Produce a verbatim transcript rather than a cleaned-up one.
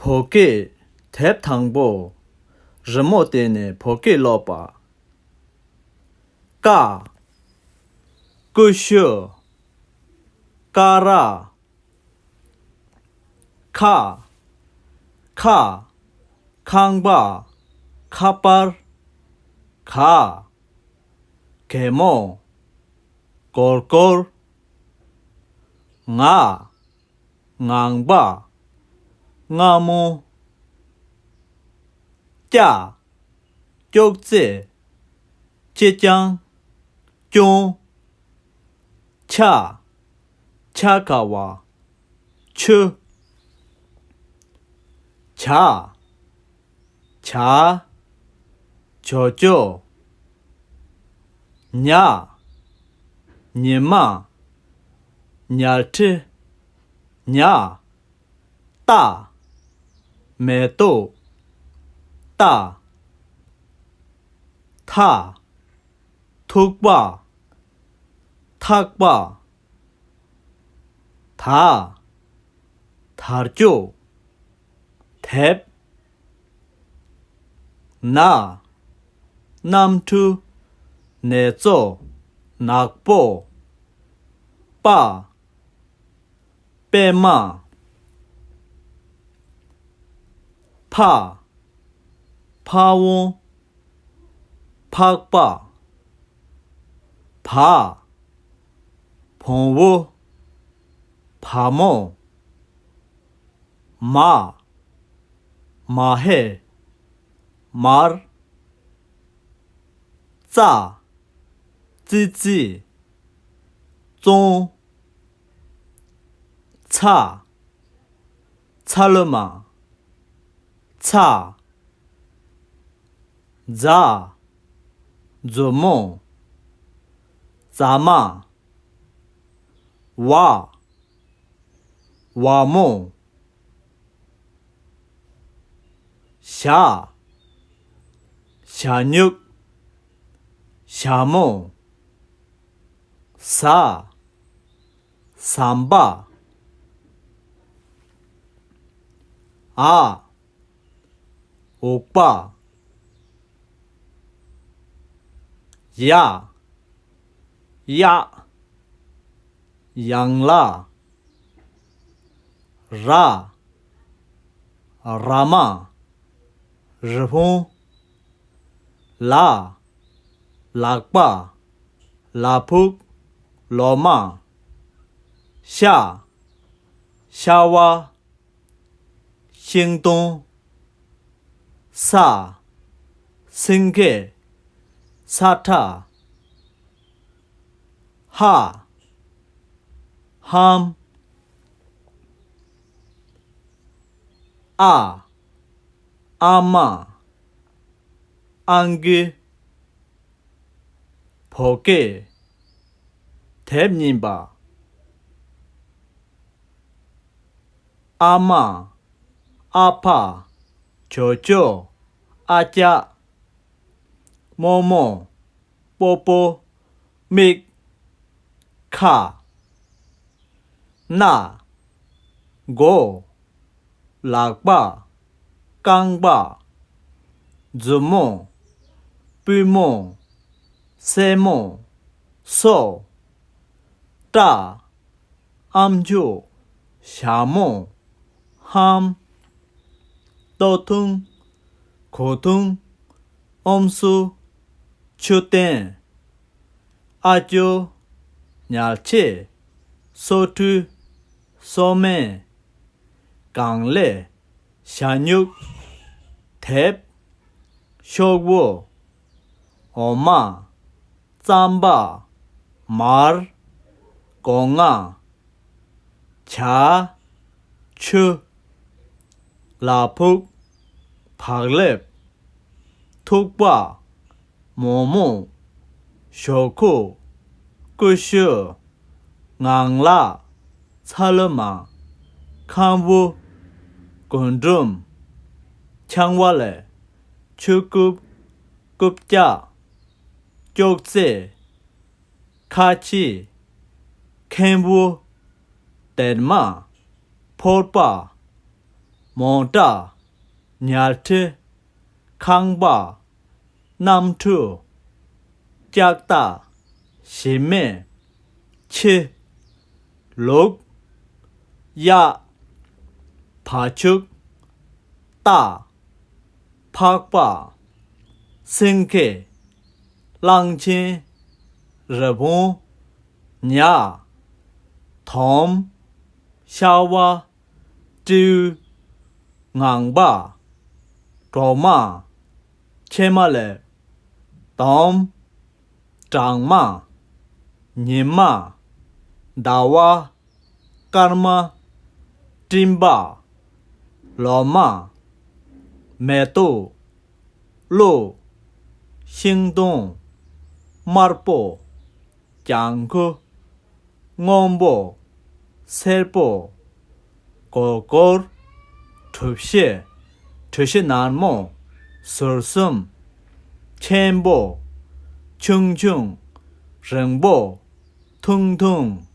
བོད་སྐད། དེབ་དང་པོ། རི་མོ་བལྟས་ནས་བོད་སྐད་ཀློག་པ། ཀ། ཀུ་ཤུ། ཀ་ར། ཁ། ཁ། ཁང་པ། ཁ་པར། ག། གད་མོ། གོར་གོར། ང་། ངང་པ། སྔ་མོ། ཀྱ། ཅོག་ཙེ། ཅེ་ཅང་། ཅུང་། ཆ། ཆ་ག་བ། ཆུ། ཇ། ཇ། ཇོ་ཇོ། ཉ། ཉི་མ། ཉལ་ཁྲི། ཉ། ཏ། མེ་ཏོག་ཏ། ཐ། ཐུག་པ། ཐག་པ། ད། དར་ལྕོག་དེབ། ན། གནམ་གྲུ། ནེ་ཙོ། ནག་པོ། པ། པད་མ། ཕ། ཕ་བོང་། ཕག་པ། བ། བོང་བུ། བ་མོ། མ། མ་ཧེ། མར། ཙ། ཙི་ཙི། ཙོང་། ཚ། ཚ་ལུ་མ། ཚ། ཛ། མཛུབ་མོ། ཛ་མ། ཝ། ཝ་མོ། ཞ། ཞ་སྨྱུག་ཞྭ་མོ། ཟ། ཟམ་པ། འ། འུག་པ། ཡ། གཡག་ཡང་ལ། ར། ར་མ། རི་བོང་། ལ། ལག་པ། ལ་ཕུག་ལོ་མ། ཤ། ཤ་བ། ཤིང་སྡོང་། ས། སེང་གེ་ས་ཁྲ། ཧ། ཧམ། ཨ། ཨ་མ། ཨང་ཀི། བོད་སྐད། དེབ་གཉིས་པ། ཨ་མ། ཨ་ཕ། ཇོ་ཇོ། ཨ་ཅག་རྨོ་མོ། པོ་པོ། མིག་ཁ། སྣ། མགོ་ལག་པ། རྐང་པ། མཛུབ་མོ། པུས་མོ། སེན་མོ། སོ། སྐྲ། ཨམ་ཅོག་ཞྭ་མོ། ཧམ། སྟོད་ཐུང་། གོས་ཐུང་། ཨམ་སྲུ། མཆོད་རྟེན། ཨ་ཅོ། ཉལ་ཆས། སོ་ཁྲུས། སོ་སྨན། གང་ལེ། ཞྭ་སྨྱུག་དེབ། ཤོག་བུ། འོ་མ། རྩམ་པ། མར། སྒོ་ང་། ཇ། ཆུ། ལ་ཕུག་བག་ལེབ། ཐུག་པ། མོག་མོག་ཞོག་ཁོག་ཀུ་ཤུ། ངང་ལག་ཚ་ལུ་མ། ཁམ་བུ། རྒུན་འབྲུམ། ཆང་བ་ལེ། ཆུ་རྐུབ། རྐུབ་བཀྱག་ཅོག་ཙེ། ཁ་ཕྱེ། ཁེམ་བུ། སྡེར་མ། ཕོར་པ། མོ་ཊ། ཉལ་ཁྲི། ཁང་པ། གནམ་གྲུ། ལྕགས་རྟ། གཞི་མེ། ཁྱི། ལུག་གཡག་བ་ཕྱུགས། རྟ། ཕག་པ། སེང་གེ་གླང་ཆེན། རི་བོང་། ཉ། དོམ། ཤ་བ། སྤྲེའུ། ངང་པ། གྲོག་མ། ཕྱེ་མ་ལེབ། དོམ། སྦྲང་མ། ཉི་མ། ཟླ་བ། སྐར་མ། སྤྲིན་པ། ལོ་མ། མེ་ཏོག་གླུ། ཤིང་སྡོང་། དམར་པོ། ལྗང་ཁུ། སྔོན་པོ། སེར་པོ། སྒོར་སྒོར། གྲུ་བཞི། གྲུ་བཞི་ནར་མོ། ཟུར་གསུམ། ཆེན་པོ། ཆུང་ཆུང་། རིང་པོ། ཐུང་ཐུང་།